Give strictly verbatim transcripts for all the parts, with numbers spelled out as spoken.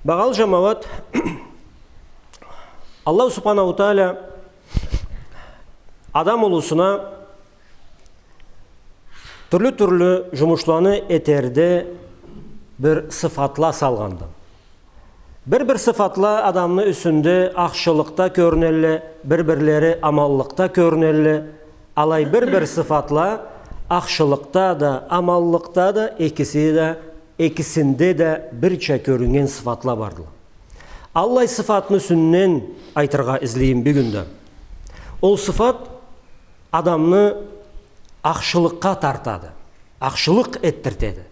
Багъалы жамауат, Аллаху Субханаху Тааля адам улусуна тюрлю-тюрлю жумушланы этерде бир сыфатла салгъанды. Бир-бир сыфатла адамны юсюнде ахшылыкъда кёрюнелле, бир-бирлери аманлыкъда кёрюнелле. Алай бир-бир сыфатла ахшылыкъда да, аманлыкъда да, экиси да, экисинде да бирча кёрюннген сыфатла бардыла. Аллай сыфатны юсюнден айтыргъа излейме бюгюн да. Ол сыфат адамны ахшылыкъгъа тартады, ахшылыкъ этдиртеди.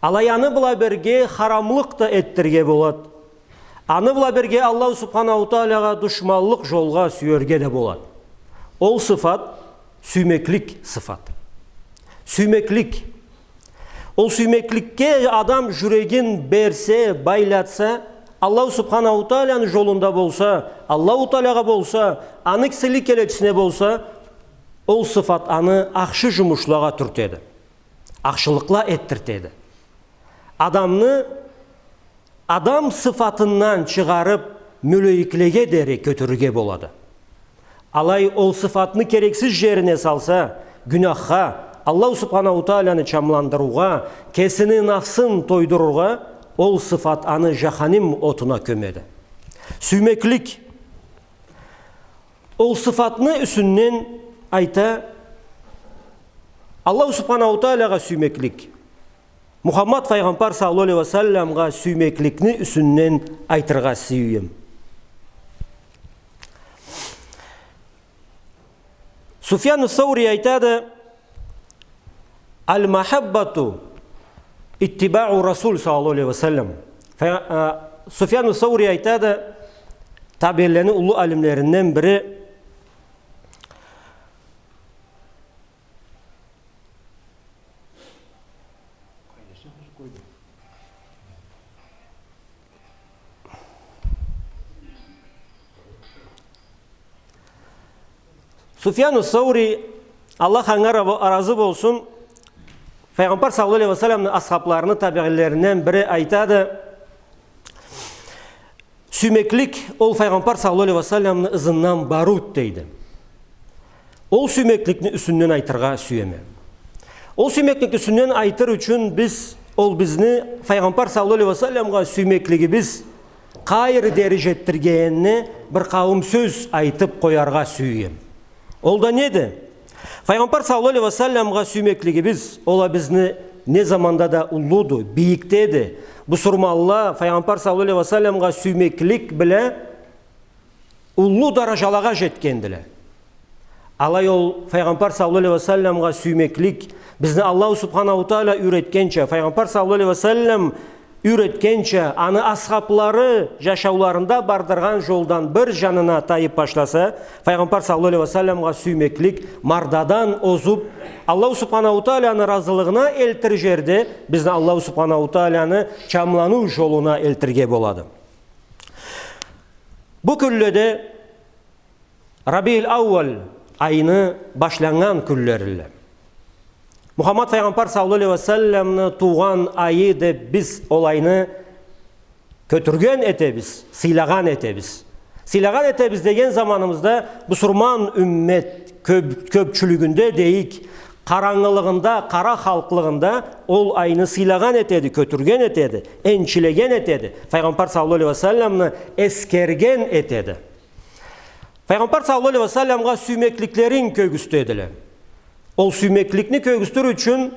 Алай аны бла бирге харамлыкъ да этдирге болад. Аны бла бирге Аллаху Субханаху Таалягъа душманлыкъ жолгъа сюерге да болад. Ол сыфат сюймеклик сыфат. Сюймеклик. Ол сюймекликге адам жюрегин берсе, байлатса, Аллаху Субханаху Тааляны жолунда болса, Аллаху Таалягъа болса, аны сыйлы келечисине болса, ол сыфат аны ахшы жумушлагъа тюртеди. Ахшылыкъла этдиртеди. Адамны адам сыфатындан чыгъарып, мёлейиклеге дери кётюрюрге болады. Алай ол сыфатны керексиз жерине салса, гюнахха, Аллаху Субханаху Тааляны чамландырыугъа, кесини нафсын тойдурургъа, ол сыфат аны жаханим отуна кёмеди. Сюймеклик. Ол сыфатны юсюнден айта, Аллаху Субханаху Таалагъа сюймеклик. Мухаммад файгъамбар саллаллаху алейхи ва салламгъа сюймекликни юсюнден айтыргъа сюеме. Суфьяну Саури айтады: «Аль-махаббату иттибаъу Расул саллаллаху алейхи ва саллам». Фай-, а, Суфьяну Саури айтады, табиинлени уллу алимлеринден бири, Суфьяну Саури, Аллах анга ра-, разы болсун, файгъамбар саллаллаху алейхи ва салламны асхабларыны табиинлеринден бири айтады, сюймеклик ол файгъамбар саллаллаху алейхи ва салламны ызындан барыуду, дейди. Ол сюймекликни юсюнден айтыргъа сюеме. Ол сюймекликни юсюнден айтыр ючюн биз, ол бизни файгъамбар саллаллаху алейхи ва салламгъа сюймеклигибиз къайры дери жетдиргенине бир къауум сёз айтып къояргъа сюеме. Ол да неди? Файгъамбар саллаллаху алейхи ва салламгъа сюймеклигибиз, ол а бизни не заманда да уллуду, бийикдеди. Бусурманла файгъамбар саллаллаху алейхи ва салламгъа сюймеклик бла уллу даражалагъа жетгендиле. Алай ол файгъамбар саллаллаху алейхи ва салламгъа сюймеклик, бизни Аллаху Субханаху Тааля юйретгенча, файгъамбар саллаллаху алейхи ва саллам юйретгенча, аны асхаблары жашауларында бардыргъан жолдан бир жанына тайып башласа, файгъамбар саллаллаху алейхи ва салламгъа сюймеклик мардадан озуп, Аллаху Субханаху Тааляны разылыгъына элтир жерде, бизни Аллаху Субханаху Тааляны чамланыу жолуна элтирге болады. Бу кюнледе Рабиуль-Аууаль айны башланнган кюнлериле. Мухаммад файгъамбар саллаллаху алейхи ва салламны туугъан айы деп биз ол айны кётюрген этебиз, сыйлагъан этебиз. Сыйлагъан этебиз деген заманыбызда бусурман уммет кёп-, кёпчюлюгюнде дейик, къарангылыгъында, къара халкълыгъында ол айны сыйлагъан этеди, кётюрген этеди, энчилеген этеди. Файгъамбар саллаллаху алейхи ва салламны эсгерген этеди. Файгъамбар саллаллаху алейхи ва салламгъа сюймекликлерин кёргюзтедиле. Ол сюймекликни кёргюзтюр ючюн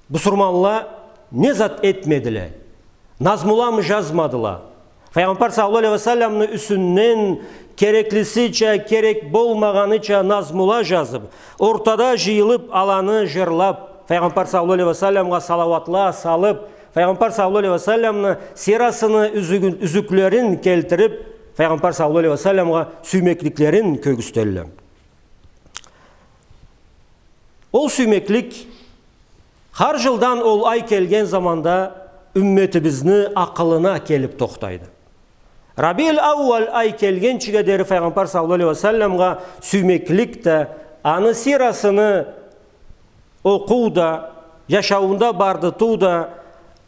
бусурманла не зат этмедиле. Назмуламы жазмадыла. Файгъамбар саллаллаху алейхи ва салламны юсюнден кереклисича, керек болмагъаныча назмула жазып, ортада жыйылып, аланы жырлап, файгъамбар саллаллаху алейхи ва салламгъа салауатла салып, файгъамбар саллаллаху алейхи ва салламны сирасыны юзюгюн-, юзюклерин келтирип, файгъамбар саллаллаху алейхи ва салламгъа сюймекликлерин кёргюзтелле. Ол сюймеклик хар жылдан ол ай келген заманда умметибизни акъылына келип тохтайды. Рабиуль-Аууаль ай келгенчиге дери файгъамбар саллаллаху алейхи ва салламгъа сюймеклик да, аны сирасыны окъуу да, жашауунда бардытыу да,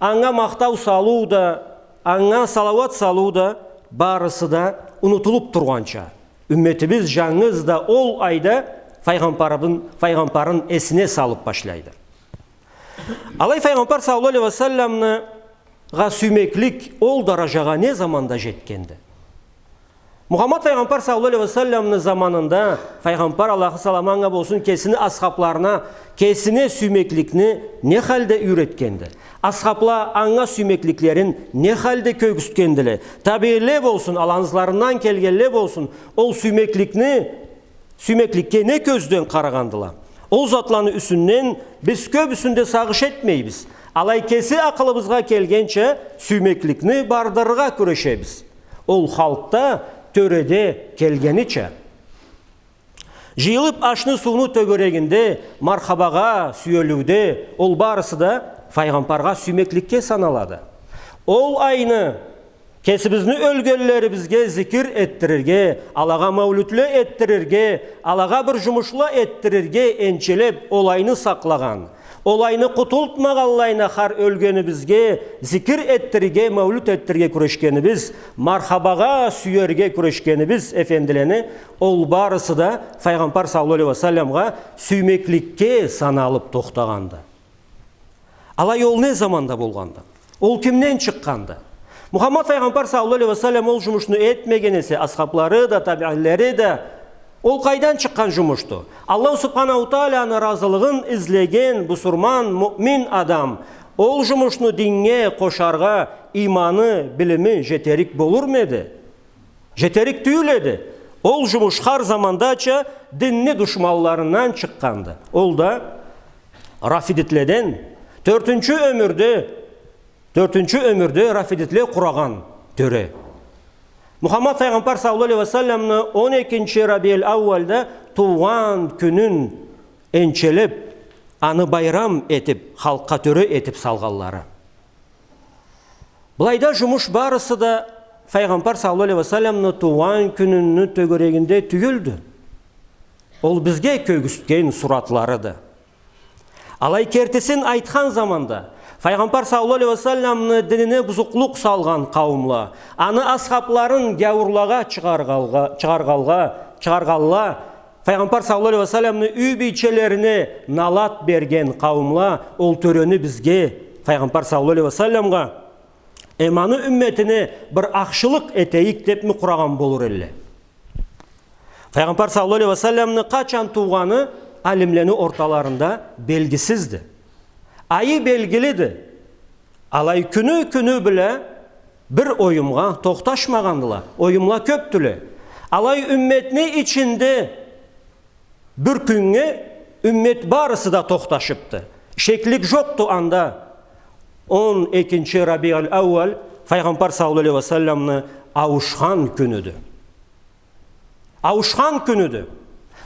анга махтау салыу да, Анга салауат салыу да, барысы да унутулуп тургъанча, умметибиз жангыз да ол айда файгъамбарыбын-, файгъамбарын эсине салып башлайды. Алай файгъамбар саллаллаху алейхи ва салламны гъа сюймеклик ол даражагъа не заманда жетгенди? Мухаммад файгъамбар саллаллаху алейхи ва салламны заманында файгъамбар, Аллахны саламы анга болсун, кесини асхабларына кесине сюймекликни не халда юйретгенди? Асхабла анга сюймекликлерин не халда кёргюзтгендиле? Табиинле болсун, аланы ызларындан келгенле болсун, ол сюймекликни, сюймекликге не кёзден къарагъандыла? Ол затланы юсюнден биз кёбюсюн да сагъыш этмейбиз. Алай кеси акъылыбызгъа келгенча сюймекликни бардырыргъа кюрешебиз. Ол халкъда, тёреде келгенича. Жыйылып ашны, сууну тёгерегинде, мархабагъа сюелиуде, ол барысы да файгъамбаргъа сюймекликге саналады. Ол айны кесибизни ёлгенлерибизге зикир этдирирге, алагъа маулютле этдирирге, алагъа бир жумушла этдирирге энчилеп ол айны сакълагъан, ол айны къутултмагъанлайына хар ёлгенибизге зикир этдирирге, маулют этдирирге кюрешгенибиз, мархабагъа сюерге кюрешгенибиз эфендилени, ол барысы да файгъамбар саллаллаху алейхи ва салламгъа сюймекликге саналып тохтагъанды. Алай ол не заманда болгъанды? Ол кимден чыкъгъанды? Мухаммад файгъамбар саллаллаху алейхи ва саллам ол жумушну этмеген эсе, асхаблары да, табиинлери да, ол къайдан чыкъгъан жумушду? Аллаху субханаху тааланы ыразылыгъын излеген бусурман, муъмин адам ол жумушну диннге къошаргъа иманы, билими жетерик болурму эди? Жетерик тюйюл эди. Ол жумуш хар замандача динни душманларындан чыкъгъанды. Ол да рафидитледен, тёртюнчю ёмюрде, тёртюнчю ёмюрде рафидитле къурагъан тёре. Мухаммад файгъамбар саллаллаху алейхи ва салламны он экинчи Рабиул Аууалда туугъан кюнюн энчилеп, аны байрам этип, халкъгъа тёре этип салгъанлары. Былайда жумуш барысы да файгъамбар саллаллаху алейхи ва салламны туугъан кюнюню тёгерегинде тюйюлдю. Ол бизге кёргюзтген суратларыды. Алай кертисин айтхан заманда, файгъамбар саллаллаху алейхи ва салламны динине бузукълукъ салгъан къауумла, аны асхабларын гяуурлагъа чыгъаргъалгъа, чыгъаргъалгъа, чыгъаргъанла, файгъамбар саллаллаху алейхи ва салламны юй бийчелерине налат берген къауумла ол тёрени бизге, файгъамбар саллаллаху алейхи ва салламгъа, эм аны умметине бир ахшылыкъ этейик депми къурагъан болур элле? Файгъамбар саллаллаху алейхи ва салламны къачан туугъаны алимлени орталарында белгисизди. Айы белгилиди. Алай кюню кюню бла бир оюмгъа тохташмагъандыла. Оюмла кёпдюле. Алай умметни ичинде бир кюннге уммет барысы да тохташыпды. Шеклик жокъду анда. Он экинчи Рабиул Аууал файгъамбар саллаллаху алейхи ва салламны ауушхан кюнюдю. Ауушхан кюнюдю.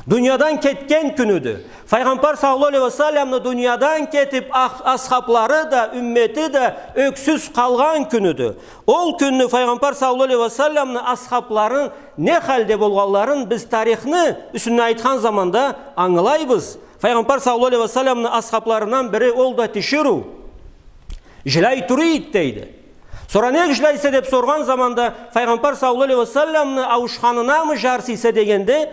Дуниядан кетген кюнюдю. Файгъамбар саллаллаху алейхи ва салламны дуниядан кетип, ах-, асхаблары да, уммети да ёксюз къалгъан кюнюдю. Ол кюнню файгъамбар саллаллаху алейхи ва салламны асхаблары не халде болгъанларын биз тарихни юсюнден айтхан заманда ангылайбыз. Файгъамбар саллаллаху алейхи ва салламны асхабларындан бири ол да тиширыу. Жиляй тура эди, дейди. Сора, нек жиляйса деп соргъан заманда, файгъамбар саллаллаху алейхи ва салламны ауушханынамы жарсыйса дегенде,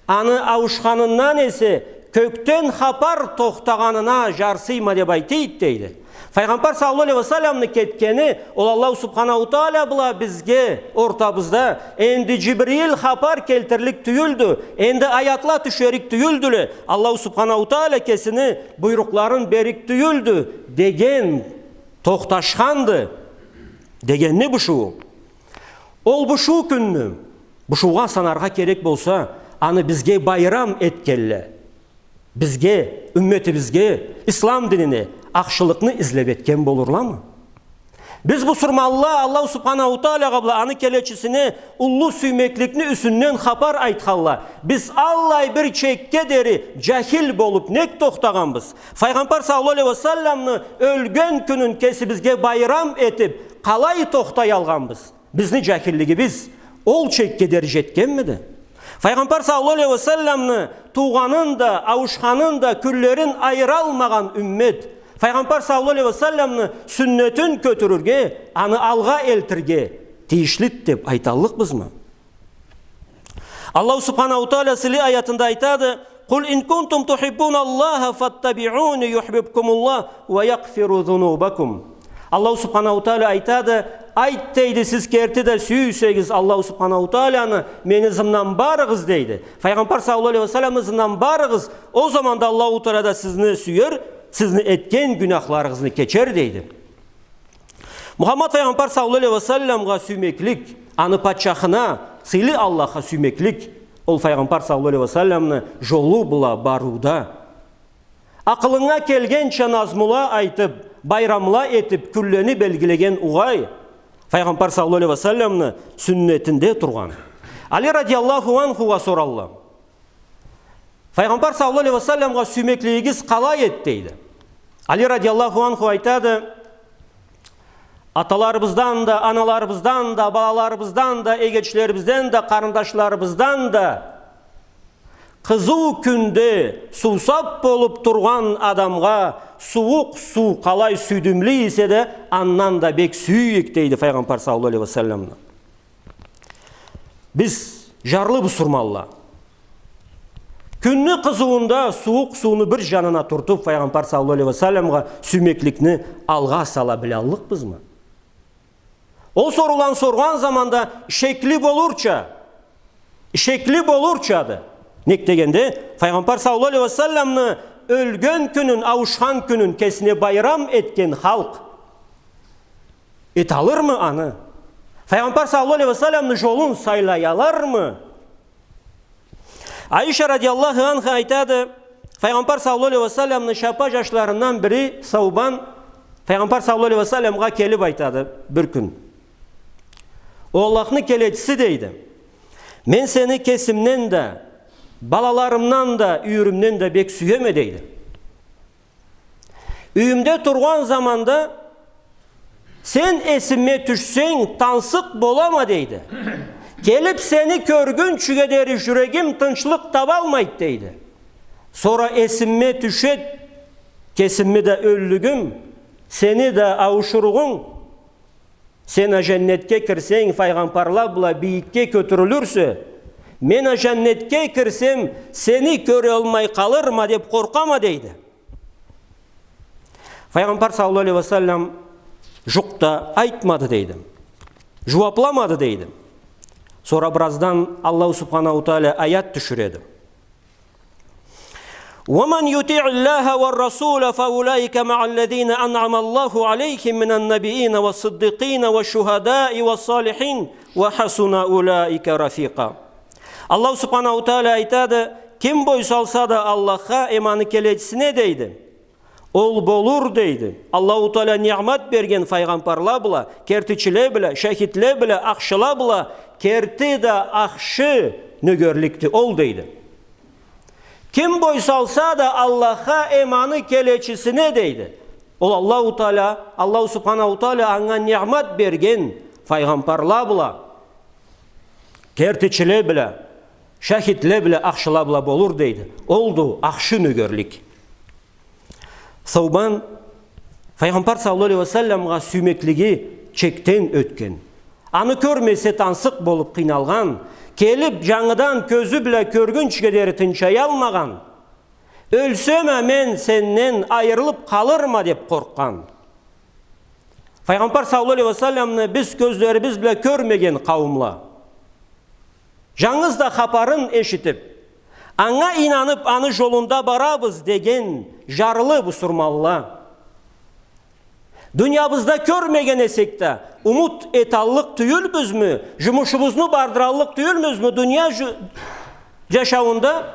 аны ауушханындан эсе кёкден хапар тохтагъанына жарсыйма деп айта эди, дейди. Файгъамбар саллаллаху алейхи ва салламны кетгени, ол Аллаху субханаху таала бла бизге ортабызда энди Жибрил хапар келтирлик тюйюлдю, энди аятла тюшерик тюйюлдюле, Аллаху субханаху таала кесини буйрукъларын берик тюйюлдю деген тохташханды дегенни бушуу. Ол бушуу кюнню бушуугъа санаргъа керек болса, аны бизге байрам этгенле, бизге, умметибизге, ислам динине ахшылыкъны излеп этген болурламы? Биз бусурманла Аллаху субханаху таалагъа бла аны келечисине уллу сюймекликни юсюнден хапар айтханла, биз аллай бир чекге дери жахил болуп нек тохтагъанбыз? Файгъамбар саллаллаху алейхи ва салламны ёлген кюнюн кесибизге байрам этип, къалай тохтаялгъанбыз? Бизни жахиллигибиз ол чекге дери жетгенмиди? Файгъамбар саллаллаху алейхи ва салламны туугъанын да, ауушханын да кюнлерин айыралмагъан уммет, Файгъамбар саллаллаху алейхи ва салламны сюннетин кётюрюрге, аны алгъа элтирге тийишлиди деб айталлыкъбызмы? Аллаху субханаху ва тааля сыйлы аятында айтады: «Къул ин кунтум тухиббуналлаха фаттабиуни юхбибкумуллах ва ягъфиру зунубакум». Аллаху субханаху ва тааля айтады: «Айт, — дейди, — сиз керти да сюйсегиз Аллаху субханаху ва тааляны, мени ызымдан барыгъыз, — дейди. — Файгъамбар саллаллаху алейхи ва салламны ызындан барыгъыз, ол заманда Аллаху Тааля да сизни сюер, сизни этген гюнахларыгъызны кечер», — дейди. Мухаммад файгъамбар саллаллаху алейхи ва салламгъа сюймеклик, аны патчахына, сыйлы Аллахха сюймеклик, ол файгъамбар саллаллаху алейхи ва салламны жолу бла барыуда. Акъылынга келгенча назмула айтыб, байрамла этиб, кюнлени белгилеген угъай файгъамбар саллаллаху алейхи ва салламны сюннетинде тургъан. Али радияллаху анхугъа соралла: «Файгъамбар саллаллаху алейхи ва салламгъа сюймеклигигиз къалай эди?» — дейди. Али радияллаху анху айтады: «Аталарыбыздан да, аналарыбыздан да, балаларыбыздан да, эгечлерибизден да, къарындашларыбыздан да къызыу кюнде суусап болуп тургъан адамгъа сууукъ суу къалай сюйдюмлю эсе да, андан да бек сюйюк», — дейди файгъамбар саллаллаху алейхи ва салламны. Биз, жарлы бусурманла, кюнню къызыуунда сууукъ сууну бир жанына туртуп, файгъамбар саллаллаху алейхи ва салламгъа сюймекликни алгъа сала билаллыкъбызмы? Ол сорууланы соргъан заманда ишекли болурча, ишекли болурчады. Нек дегенде, файгъамбар саллаллаху алейхи ва салламны ёлген кюнюн, ауушхан кюнюн кесине байрам этген халкъ эталырмы аны? Файгъамбар саллаллаху алейхи ва салламны жолун сайлаялармы? Аиша радияллаху анха айтады, файгъамбар саллаллаху алейхи ва салламны шапа жашларындан бири Саубан файгъамбар саллаллаху алейхи ва салламгъа келип айтады бир кюн: «О Аллахны келечиси, — дейди, — мен сени кесимден да, балаларымдан да, юйюрюмден да бек сюеме, — дейди. — Юйюмде тургъан заманда сен эсиме тюшсенг, тансыкъ болама, — дейди. — Келип сени кёргюнчюге дери жюрегим тынчлыкъ табалмайды, — дейди. — Сора эсиме тюшед, кесими да ёллюгюм, сени да ауушуругъунг. Сен а жаннетге кирсенг, файгъамбарла бла бийикге кётюрюлюрсе, мен а жаннетге кирсем, сени кёралмай къалырма деп къоркъама», — дейди. Файгъамбар саллаллаху алейхи ва саллам жукъ да айтмады, дейди. Жууапламады, дейди. Сора бираздан Аллаху субханаху ва тааля аят тюшюреди. ومن يطع الله والرسول فأولئك مع الذين أنعم الله عليهم من النبيين والصديقين والشهداء والصالحين وحسن أولئك رفيقا. Аллаху субханаху ва тааля айтады: «Ким бой салса да Аллахха эм аны келечисине, — дейди, — ол болур, — дейди, — Аллаху Тааля ниъмат берген файгъамбарла бла, кертичиле бла, шахитле бла, ахшыла бла, керти да ахшы нёгерликди ол», — дейди. «Ким бой салса да Аллахха эм аны келечисине, — дейди, — ол Аллаху Тааля, Аллаху субханаху ва тааля анга ниъмат берген файгъамбарла бла, кертичиле бла, шахитле бла, ахшыла бла болур, — дейди. — Олду ахшы нёгерлик». Саубан файгъамбар саллаллаху алейхи ва салламгъа сюймеклиги чекден ётген. Аны кёрмесе тансыкъ болуп къыйналгъан, келип жангыдан кёзю бла кёргюнчюге дери тынчаялмагъан, «Ёлсем а мен сенден айырылып къалырма» деп къоркъгъан. Файгъамбар саллаллаху алейхи ва салламны биз кёзлерибиз бла кёрмеген къауумла, жангыз да хапарын эшитип, анга ийнанып, аны жолунда барабыз деген жарлы бусурманла. Дуниябызда кёрмеген эсек да, умут эталлыкъ тюйюлбюзмю, жумушубузну бардыраллыкъ тюйюлбюзмю дуния жу-, жашауунда?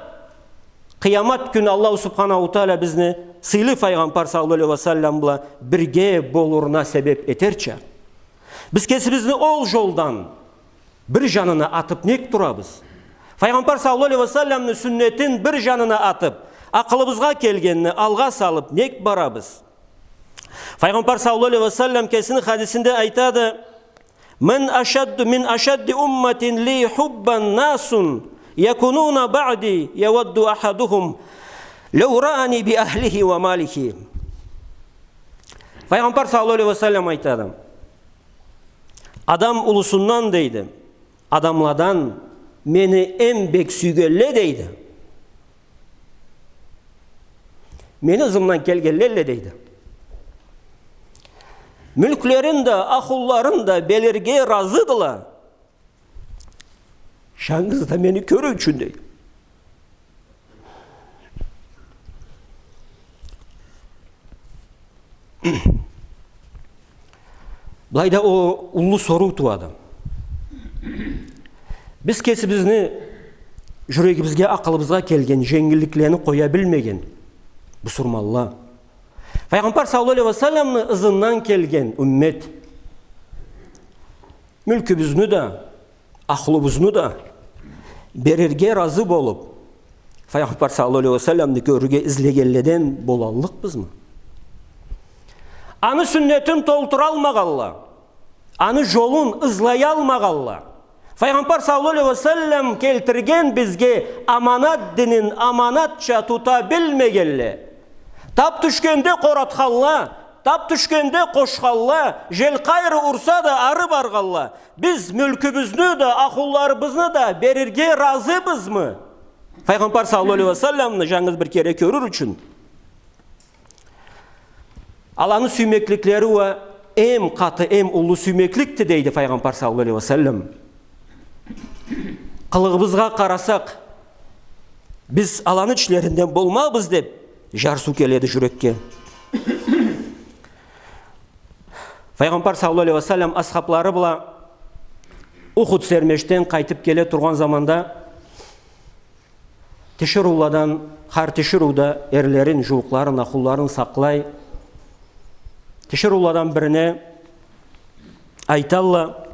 Къыямат кюн Аллаху субханаху ва тааля бизни сыйлы файгъамбар саллаллаху алейхи ва саллам бла бирге болуруна себеп этерча. Биз кесибизни ол жолдан бир жанына атып нек турабыз? Файгъамбар саллаллаху алейхи ва салламны сюннетин бир жанына атып, акъылыбызгъа келгенни алгъа салып нек барабыз? Файгъамбар саллаллаху алейхи ва саллам кесини хадисинде айтады: «Ман ашадду, мин ашадди умматин ли хуббан насун якунуна баъди явадду ахадухум лау раани би ахлихи ва малихи». Файгъамбар саллаллаху алейхи ва саллам айтады: «Адам улусундан, — дейди, — адамладан мени эм бек сюйгенле, — дейди, — мени ызымдан келгенлелле, — дейди. — Мюлклерин да, ахлуларын да берирге разыдыла, жангыз да мени кёрюу ючюн», — дейди. Былайда ол уллу соруу тууады. Биз кесибизни жюрегибизге, акъылыбызгъа келген женгилликлени къоя билмеген бусурманла, Файгъамбар саллаллаху алейхи ва салламны ызындан келген уммет, мюлкюбюзню да, ахлубузну да берирге разы болуп, Файгъамбар саллаллаху алейхи ва салламны кёрюрге излегенледен болаллыкъбызмы? Аны сюннетин толтуралмагъалла, аны жолун ызлаялмагъалла, Файгъамбар саллаллаху алейхи ва саллам келтирген бизге аманат динин аманатча тута билмегенле, тап тюшгенде къоратханла, тап тюшгенде къошханла, жел къайры урса да ары баргъанла, биз мюлкюбюзню да, ахлуларыбызны да берирге разыбызмы Файгъамбар саллаллаху алейхи ва салламны жангыз бир кере кёрюр ючюн? Аланы сюймекликлери уа эм къаты, эм уллу сюймекликди, дейди Файгъамбар саллаллаху алейхи ва саллам. Къылыгъыбызгъа къарасакъ, биз аланы ичлеринден болмабыз деп, жарсыу келеди жюрекге. Файгъамбар саллаллаху алейхи ва саллам асхаблары бла Ухуд сермешден къайтып келе тургъан заманда, тиширыуладан, хар тиширыу да эрлерин, жууукъларын, ахлуларын сакълай. Тиширыуладан бирине айталла: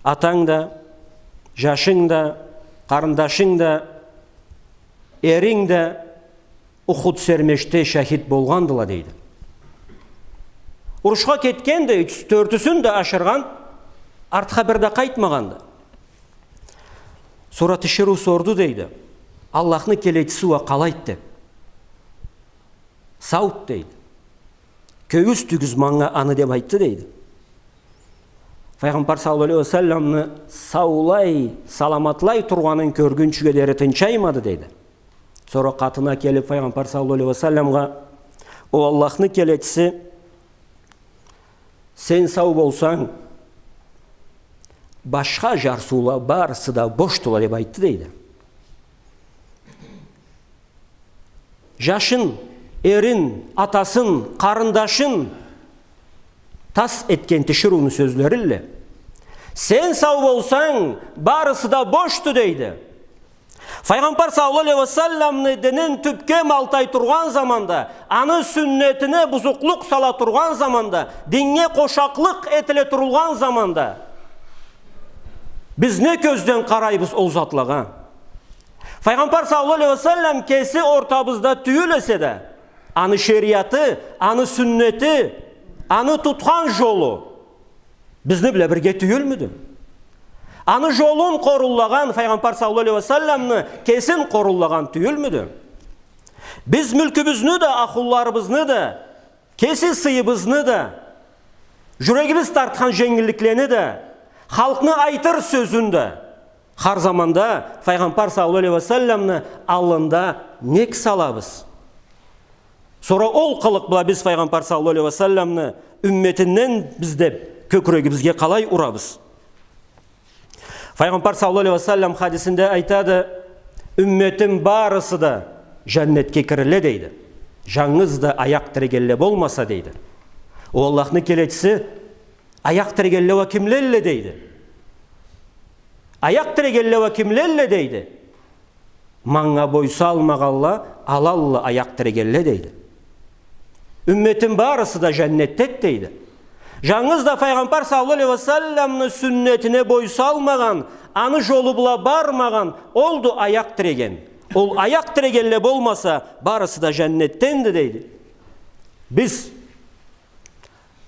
«Атанг да, жашынг да, къарындашынг да, эринг да Ухуд сермешде шахит болгъандыла», — дейди. Урушха кетгенди, юч, тёртюсюн да ашыргъан, артха бир да къайтмагъанды. Сора тиширыу сорду, дейди: «Аллахны келечиси уа къалайды?» — деп. «Сауд», — дейди. «Кёргюзтюгюз манга аны», — деп айтды, дейди. Файгъамбар саллаллаху алейхи ва салламны саулай, саламатлай тургъанын кёргюнчюге дери тынчаймады, дейди. Сора къатына келип, Файгъамбар саллаллаху алейхи ва салламгъа: «О Аллахны келечиси, сен сау болсанг, башха жарсыула барысы да бошдула», — деп айтды, дейди. Жашын, эрин, атасын, къарындашын тас этген тиширыуну сёзлерилле: «Сен сау болсанг, барысы да бошду», — дейди. Файгъамбар саллаллаху алейхи ва салламны динин тюпге малтай тургъан заманда, аны сюннетине бузукълукъ сала тургъан заманда, динге къошакълыкъ этиле турулгъан заманда, биз не кёзден къарайбыз ол затлагъа? Файгъамбар саллаллаху алейхи ва саллам кеси ортабызда тюйюл эсе да, аны шериаты, аны сюннети, аны тутхан жолу бизни бла бирге тюйюлмюдю? Аны жолун къоруллагъан, Файгъамбар саллаллаху алейхи ва салламны кесин къоруллагъан тюйюлмюдю? Биз мюлкюбюзню да, ахлуларыбызны да, кеси сыйыбызны да, жюрегибиз тартхан женгилликлени да, халкъны айтыр сёзюн да хар заманда Файгъамбар саллаллаху алейхи ва салламны аллында нек салабыз? Сора ол къылыкъ бла биз Файгъамбар саллаллаху алейхи ва салламны умметинденбиз деп кёкюрегибизге къалай урабыз? Файгъамбар саллаллаху алейхи ва саллам хадисинде айтады: «Умметим барысы да жаннетге кириле», — дейди. «Жангыз да аякъ тирегенле болмаса», — дейди. О Аллахны келечиси, аякъ тирегенле уа кимлелле, дейди. Аякъ тирегенле уа кимлелле, дейди. Манга бой салмагъанла алалла аякъ тирегенле, дейди. Умметим барысы да жаннетдед, дейди. Жангыз да Файгъамбар саллаллаху алейхи ва салламны сюннетине бой салмагъан, аны жолу бла бармагъан, олду аякъ тиреген. Ол аякъ тирегенле болмаса, барысы да жаннетденди, дейди. Биз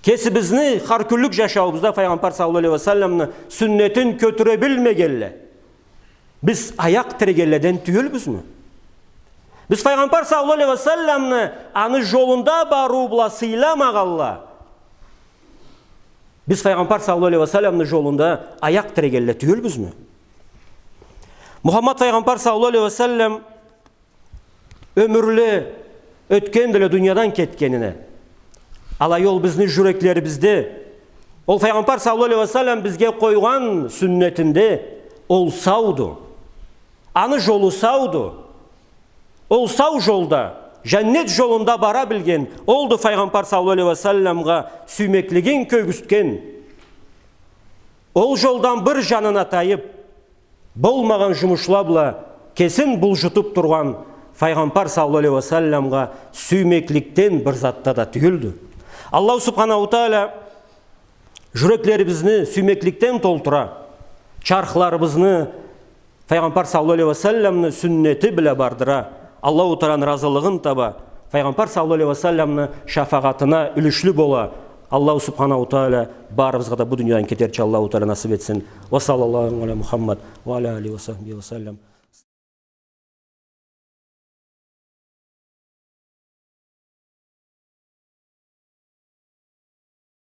кесибизни хар кюнлюк жашауубузда Файгъамбар саллаллаху алейхи ва салламны сюннетин кётюре билмегенле, биз аякъ тирегенледен тюйюлбюзмю? Биз Файгъамбар саллаллаху алейхи ва салламны аны жолунда барыу бла сыйламагъанла, биз Файгъамбар саллаллаху алейхи ва салламны жолунда аякъ тирегенле тюйюлбюзмю? Мухаммад Файгъамбар саллаллаху алейхи ва саллам ёмюрле ётгендиле дуниядан кетгенине. Алай а ол бизни жюреклерибизде. Ол Файгъамбар саллаллаху алейхи ва саллам бизге къойгъан сюннетинде ол сауду. Аны жолу сауду. Ол сау жолда, жаннет жолунда бара билген, олду Файгъамбар саллаллаху алейхи ва салламгъа сюймеклигин кёргюзтген. Ол жолдан бир жанына тайып, болмагъан жумушла бла кесин булжутуп тургъан Файгъамбар саллаллаху алейхи ва салламгъа сюймекликден бир затда да тюйюлдю. Аллаху субханаху ва тааля жюреклерибизни сюймекликден толтура, чархларыбызны Файгъамбар саллаллаху алейхи ва салламны сюннети бла бардыра. Аллаху Тааланы разылыгъын таба, Файгъамбар саллаллаху алейхи ва салламны шафагъатына юлюшлю бола. Аллаху субханаху ва тааля барыбызгъа да бу дуниядан кетерча Аллаху Тааля насып этсин. Ва саллаллаху аля Мухаммад ва аля алихи ва сахбихи ва саллам.